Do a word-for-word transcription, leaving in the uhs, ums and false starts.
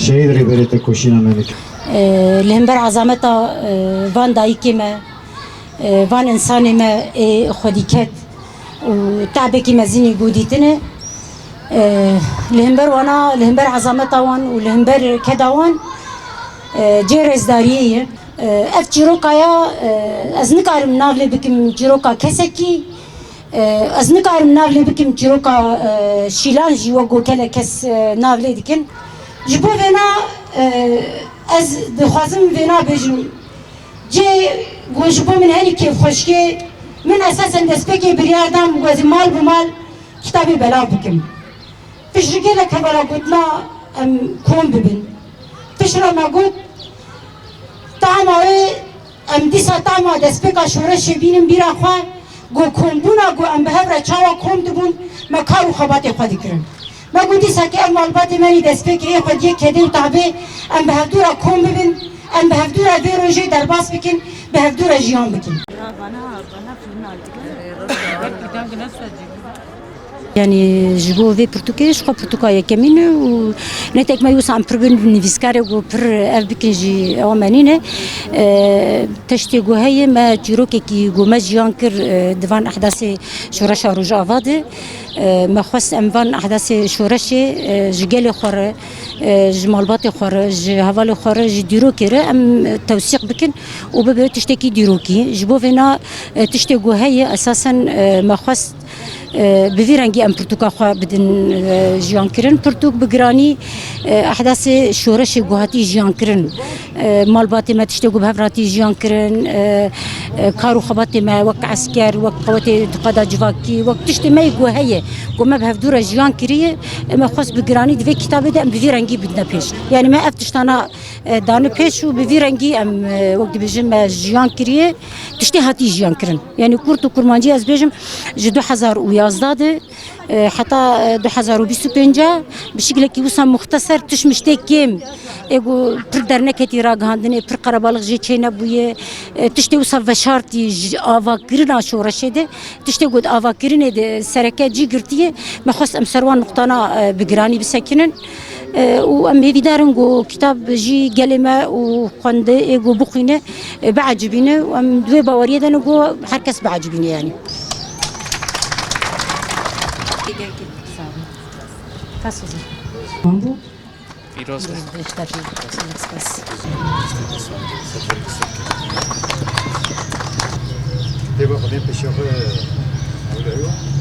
Şehîd Rêberê Tekoşîna Menik. E, li hember ezameta, e, van dayikê me, e, van insanê me ê xwedîket û tabekî mezin ê godîtine. E, li hember wana, li hember ezameta wan û li hember keda wan, e, cê rêzdariyê ye. E, ev çîroka ya, e, ez nikarim nav lê bikim çîroka kesekî. E, ez nikarim nav lê bikim çîroka, e, şîlan jî wek ku gelek kes, e, nav lê dikin. Ji bo vêna, e, ez dixwazim vêna bêjim. Cê ku ji bo min herî kêfxweşikê, min esasen destpêkê biryar dam ku ez ê mal bi mal kitabê belav bikim. Piştre gelek hevala gotina em kom bibin. Piştre me got, tahma wê em dîsa tahma destpêka şoreşê bînin bîra xwe, ku kombûna ku em bi hev re çawa kom dibûn, me kar û xebatê xwe dikirin. Me got dîsa ke ev malbatê me nî destpêkê ê xwediyê kedê û taxbê, em bi hevdû re kom bibin, em bi hevdû re vê rojê derbas bikin, bi hevdû re jiyan bikin. Yanî ji bo vê pirtûkê ji xwe pirtûka yekemîn e û netek me wisa em pir bin nivîskarê ku pir ev bikin jî ewa me nîne. E, tiştê ku heye me çîrokekî ku me jiyan kir, e, di van ehdasê şoreşa Rojava de. E, me xwest em van ehdasê şoreşê, e, ji gelê xwe re, e, ji malbatê xwe re, ji hevalê xwe re, ji dîrokê re em tewsîq bikin û bibe tiştekî dîrokî. Ji bo vêna, e, tiştê ku heye esasen, e, me xwest e, bi vî rengî em pirtûka xwe bidin, e, jiyan kirin. Pirtûk bi giranî, e, ehdasê şoreşê ku hatî jiyan kirin. E, malbatê me tiştê ku bi hev re hatî jiyan kirin, e, e, kar û xebatê me wek esker, wek qewetê tiqada civakî, wek tiştê me yê ku heye, ku me bi hevdû re jiyan kiriye, e, me xwest bi giranî di vê kitabê de em bi vî rengî bidine pêş. Yanî me ev tiştana, e, dane pêş û bi vî rengî em, e, wek dibêjin me jiyan kiriye, tiştê hatî jiyan kirin. Yanî kurt û kurmancî ez bêjim, ji du hezar û yazdeh de, e, heta, e, du hezar û bîst û pênc bi şiklekî wisa muxteser tişt miştê kêm, ê ku pir derneketî ragihandinê, pir qerebalix jê çênebûye, e, tiştê wisa veşartî ji avakirina şoreşê de, tiştê ku di avakirinê de sereke cî girtiye, me xwest em ser wan nuqtana, e, bi giranî bisekinin. E, û em hêvîdar in ku kitab jî gelê me û xwendê ê ku bixwîne, e, biecibîne û em di wê baweriyê de ne ku her kes biecibîne yanî. Pîroz be. Spas. Dê be xwedê pêşiya xwe ewle ew.